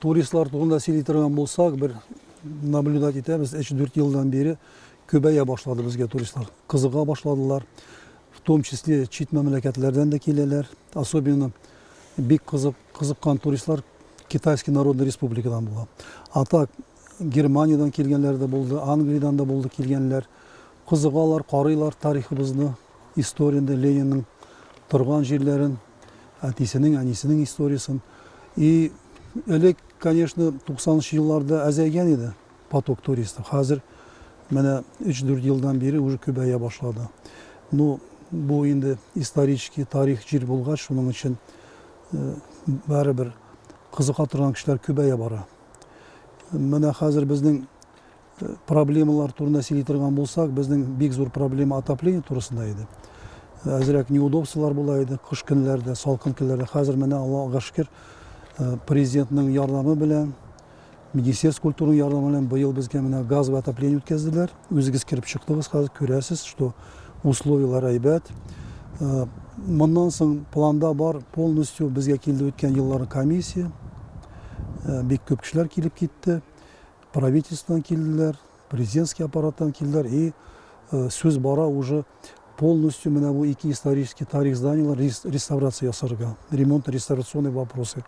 Туристлар турында сөйли торган булсак, бер наблюдать итәбез, 3-4 елдан бире күбәя башлады безгә туристлар. Кызыга башладылар. В том числе чит мәмләкәтләрдән дә киләләр. Особенно бик кызык, кызыккан туристлар Китайский Народный Республикадан була. А так Германиядән килгәннәр дә булды, Англиядән дә булды килгәннәр. Кызыгалар, карыйлар тарихыбызны, историяне, Ленинның торган җирләрен, әтисенең, әнисенең историясен. И элек, конечно, 90 елларда әзәйгән иде поток туристов. Хәзер менә 3-4 елдан бире уже күбәя башлады. Ну, бу инде исторический тарих җир булгач, шуның өчен барыбер кызыка торган кешеләр күбәя бара. Менә хәзер безнең проблемалар турында сөйли торган булсак, безнең бик зур проблема отопление турысында иде. Әзрәк неудобстволар була иде кыш көннәрдә, салкын көннәрдә. Хәзер менә Аллага шөкер, президентның ярдәме белән, Министерство культурының ярдәме белән быел безгә менә газовый отопление үткәзделәр. Үзегез кереп чыктыгыз, хәзер күрәсез, что условияләр әйбәт. Моннан соң планда бар полностью безгә килде үткән еллары комиссия. Бик күп кешеләр килеп китте. Правительстводан килделәр, президентский аппараттан килделәр и сүз бара уже полностью менә бу ике исторический тарих зданиялар реставрация ясарга, ремонт реставрационный вопросы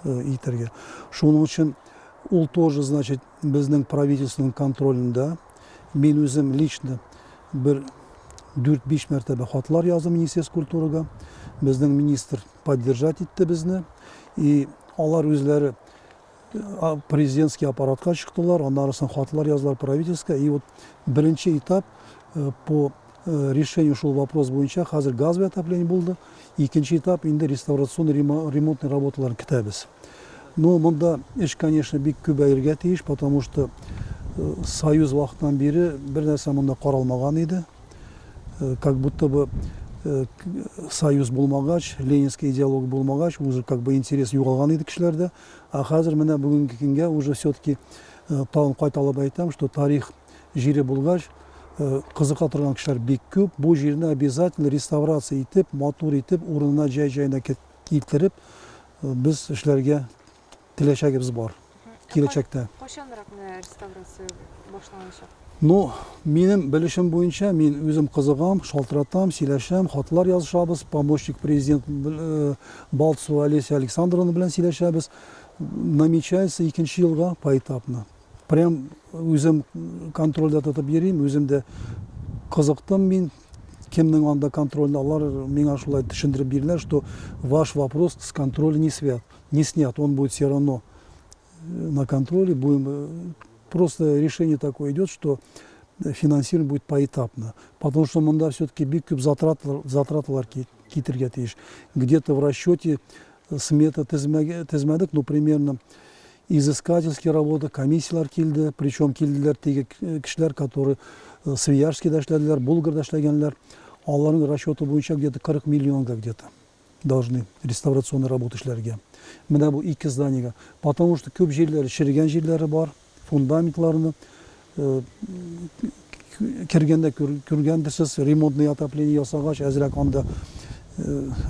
итәргә. Шуның өчен ул тоже, значит, безнең правительствоның контролендә. Мин үзем лично бер 4-5 мәртәбә хатлар яздым Министерство культурага. Безнең министр поддержать итте безне. И алар үзләре президентский аппаратка чыктылар, аннары соң хатлар яздылар правительствога. И вот беренче этап по решению шул вопрос буенча хәзер газовый отопление булды. Икенче этап инде реставрационный ремонтный работаларын көтәбез. Но монда эш, конечно, бик күбәергә тиеш, потому что союз вакытыннан бире бер нәрсә монда каралмаган иде. Как будто бы союз булмагач, ленинский идеология булмагач, уже как бы интерес югалган иде кешеләрдә. Ә хәзер менә бүгенге көнгә уже все-таки тагын кайталап әйтәм, что тарих җире булгач, кызыка торган кешеләр бик күп. Бу җирне обязательно реставрация итеп, матур итеп, урынына җай-җаена китереп, без эшләргә теләчәгебез бар киләчәктә. Кайчанрак менә реставрация башланачак? Ну, минем белешем буенча, мин үзем кызыгам, шалтыратам, сөйләшәм, хатлар язышабыз, помощник президент Балцева Олеся Александровна белән сөйләшәбез. Намечается икенче елга поэтапно. Прям үзем контрольдә тотып йөрим, үзем дә кызыктым мин, кемнең анда контрольдә, алар миңа шулай төшендереп бирделәр, что ваш вопрос с контроля не свят, не снят, он будет все равно на контроле, будем, просто решение такое идет, что финансирование будет поэтапно, потому что монда все-таки бик күп затраталар китергә тиеш. Где-то в расчете смета төзмәдек, но примерно изыскательские работы, комиссиялар килде, причем килделәр теге кешеләр, которые Свияжскийда эшләделәр, Булгарда эшләгәннәр. Аларның расчеты буенча где-то 40 миллионга где-то должны реставрационный работы эшләргә. Менә бу ике зданиега. Потому что күп җирләре черегән җирләре бар, фундаментларны кергәндә күргәндерсез, ремонтный отопление ясагач, әзрәк анда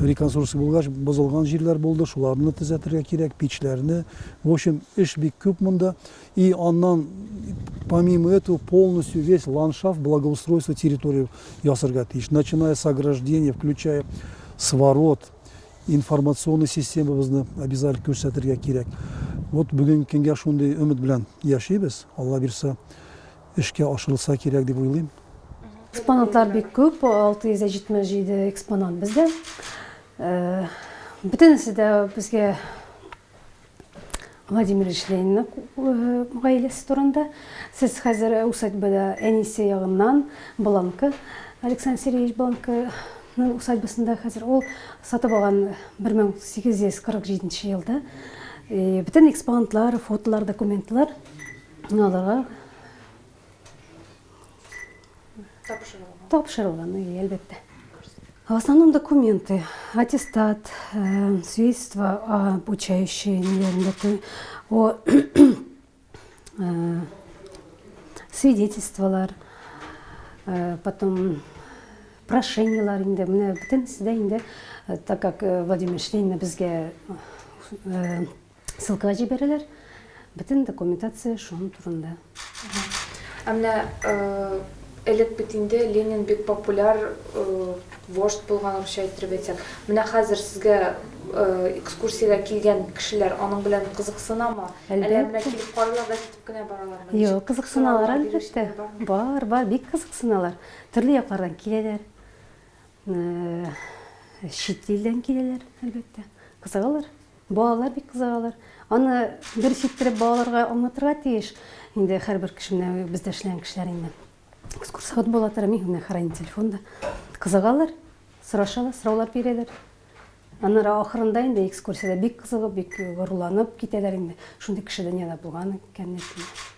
реконструкция булгач, бозылган җирләр булды, шуларны төзәтергә кирәк, пичләрне. В общем, эш бик күп монда. И аннан, помимо этого, полностью весь ландшафт, благоустройство территории ясарга тиеш. Начиная с ограждения, включая сворот, информационный системабызны обязательно күрсәтергә кирәк. Вот бүгенге көнгә шундый өмет белән яшибез. Алла бирсә, эшкә ашырылса кирәк дип уйлыйм. Экспонатлар бик күп, 677 экспонат бездә. Бөтенесе дә безгә Владимир Ильич Ленинның гаиләсе турында. Сез хәзер усадьбада әнисе ягыннан Бланка, Александр Сергеевич Бланканың усадьбасында хәзер ул сатып алган 1847 елда. Бөтен экспонатлар, фотолар, документлар аларга тапшырылган, әлбәттә. В основном документы, аттестат, свидетельство обучающие, о свидетельстволар, потом прошениелар инде, менә бөтенесе дә инде, так как Владимир Ленин безгә ссылкага җибәрәләр. Бөтен документация шуның турында. Ә менә элек бит инде Ленин бик популяр вождь булган, русча иттереп әйтсәк. Менә хәзер сезгә экскурсиягә килгән кешеләр аның белән кызыксынамы? Әллә менә килеп карыйлар да китеп кенә баралармы? Юк, кызыксыналар, әлбәттә. Бар, бар, бик кызыксыналар. Төрле яклардан киләләр. Чит илдән киләләр, әлбәттә. Кызыгалар. Балалар бик кызыгалар. Аны дөрес иттереп балаларга аңлатырга тиеш. Инде һәрбер кеше, менә бездә эшләгән кешеләр инде. Экскурсовод була тора, мин менә хранитель фонда. Кызыгалар, сорашалар, сораулар бирәләр. Аннары ахырында инде экскурсиядә бик кызыгып, бик горурланып китәләр инде. Шундый кеше дөньяда булган икән дип.